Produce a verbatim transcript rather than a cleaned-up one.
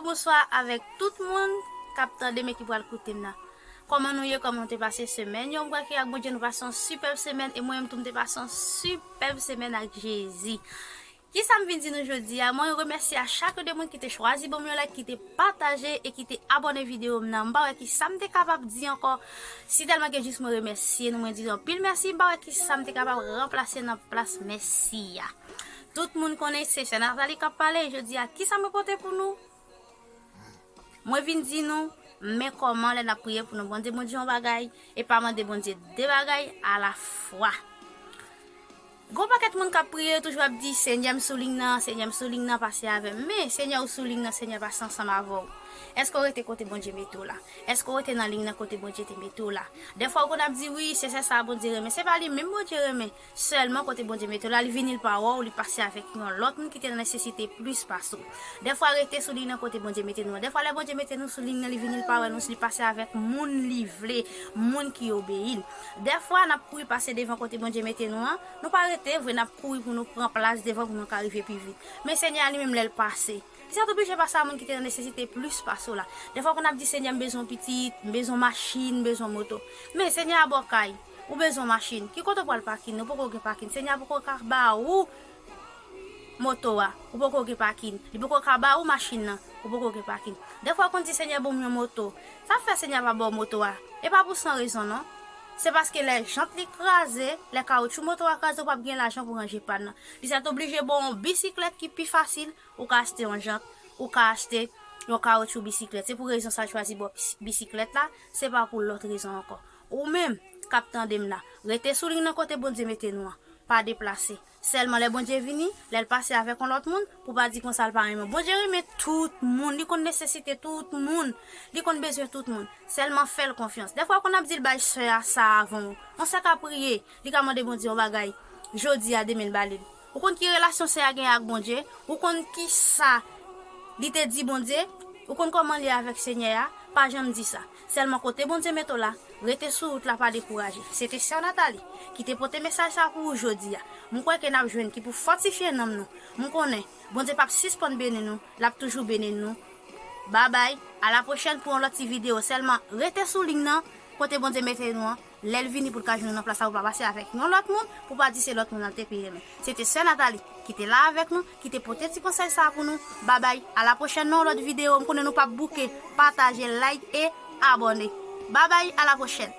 Bonswa avèk tout moun k ap tande m e ki pral koute m nan. Kòman nou ye? Kòman nou te pase semèn yo? M kwè ke ak Bondye nou pase yon sipèb semèn e mwen menm tou m te pase yon sipèb semèn ak Jezi. Kisa m vin di nou jodi a? Mwen remèsye a chak de moun ki te chwazi ban m yon like, ki te pataje e ki te abòne videyo m nan. M pa wè kisa m te kapab di ankò. Si tèlman ke jis mwen remèsye nou, mwen di nou anpil mèsi. M pa wè kisa m te kapab ranplase nan plas mèsi a. Tout moun konnen se sè Nathalie k ap pale. Jodi a, kisa mwen pote pou nou? Mwen vin di nou, men kòman lè n ap priye pou nou mande Bondye yon bagay, e pa mande Bondye de bagay alafwa. Gon pakèt moun k ap priye, yo toujou ap di, Senyè, m sou liy nan, Senyè, m sou liy nan, pase avè m. Men, Senyè, ou sou liy nan, Senyè pase ansanm avè w. Èske w rete kote Bondye mete w la? Èske w rete nan liy nan kote Bondye te mete w la? Dèfwa, ou konn ap di, wi, se sè sa a Bondye renmen. Se pa li menm Bondye renmen. Sèlman kote Bondye mete w la, li vini, l pa wè w, li pase avèk yon lòt moun ki te nan nesesite plis pase w. Dèfwa, rete sou liy nan kote Bondye mete nou an. Dèfwa, lè Bondye mete nou sou liy nan, li vini, l pa wè nou, li pase avèk moun li vle, moun ki obeyi l. Dèfwa, n ap kouri pase devan kote Bondye mete nou an. Nou pa rete, vre, n ap kouri pou nou pran plas devan pou nou ka rive pi vit. Men Senyè a li menm, lè l pase, li sa t oblije pase a moun ki te nan nesesite plis pase w la. Dèfwa, w konn ap di, Senyè, m bezwen pitit, m bezwen machin, m bezwen moto. Men Senyè a ba w kay, ou bezwen machin. Ki kote w pral pakin? Ou poko gen pakin. Senyè a poko ka ba ou moto a, ou poko gen pakin. Li poko ka ba ou machin nan, ou poko gen pakin. Dèfwa, w konn di, Senyè, ban m yon moto. Sa fè Senyè a pa ba w moto a? E pa pou san rezon, non. Se paske lè jant li kraze, lè kawotchou moto a kraze, ou p ap gen lajan pou ranje pàn nan. Li sa t oblije ba w yon bisiklèt ki pi fasil, ou ka achte yon jant, ou ka achte yon kawotchou bisiklèt. Se pou rezon sa l chwazi ba w bis-, bisiklèt la, se pa pou lòt rezon ankò. Ou menm k ap tande m la, rete sou liy nan kote Bondye mete nou an. Pa deplase. Sèlman lè Bondye vini, lè l pase avèk yon lòt moun, pou pa di konsa l pa renmen w. Bondye renmen tout moun, li konn nesesite tout moun, li konn bezwen tout moun. Sèlman fè l konfyans. Dèfwa, w konn ap di l bay sè a sa avan w. Yon sè ka priye, li ka mande Bondye yon bagay. Jodi a, demen l ba li l. Ou konn ki relasyon sè a genyen ak Bondye? Ou konn kisa li te di Bondye? Ou konn kòman l ye avèk Senyè a? Pa janm di sa. Sèlman kote Bondye mete w la, rete sou wout la, pa dekouraje. Se te sè Nathalie ki te pote mesaj sa pou ou jodi a. M kwè ke n ap jwenn ki pou fòtifye nanm nou. M konnen Bondye p ap sispann beni nou, l ap toujou beni nou. Babay, a la pwochèn pou yon lòt ti videyo. Sèlman rete sou liy nan, kote Bondye mete nou an. Lè l vini pou l ka jwenn nou nan plas la, pou l pa pase avèk yon lòt moun, pou pa di se lòt moun nan l te pi renmen. Se te sè Nathalie ki te la avèk nou, ki te pote ti konsèy sa pou nou. Babay, a la pwochèn nan yon lòt videyo. M konnen nou p ap bouke, pataje, like e abòne. Babay, a la pwochèn.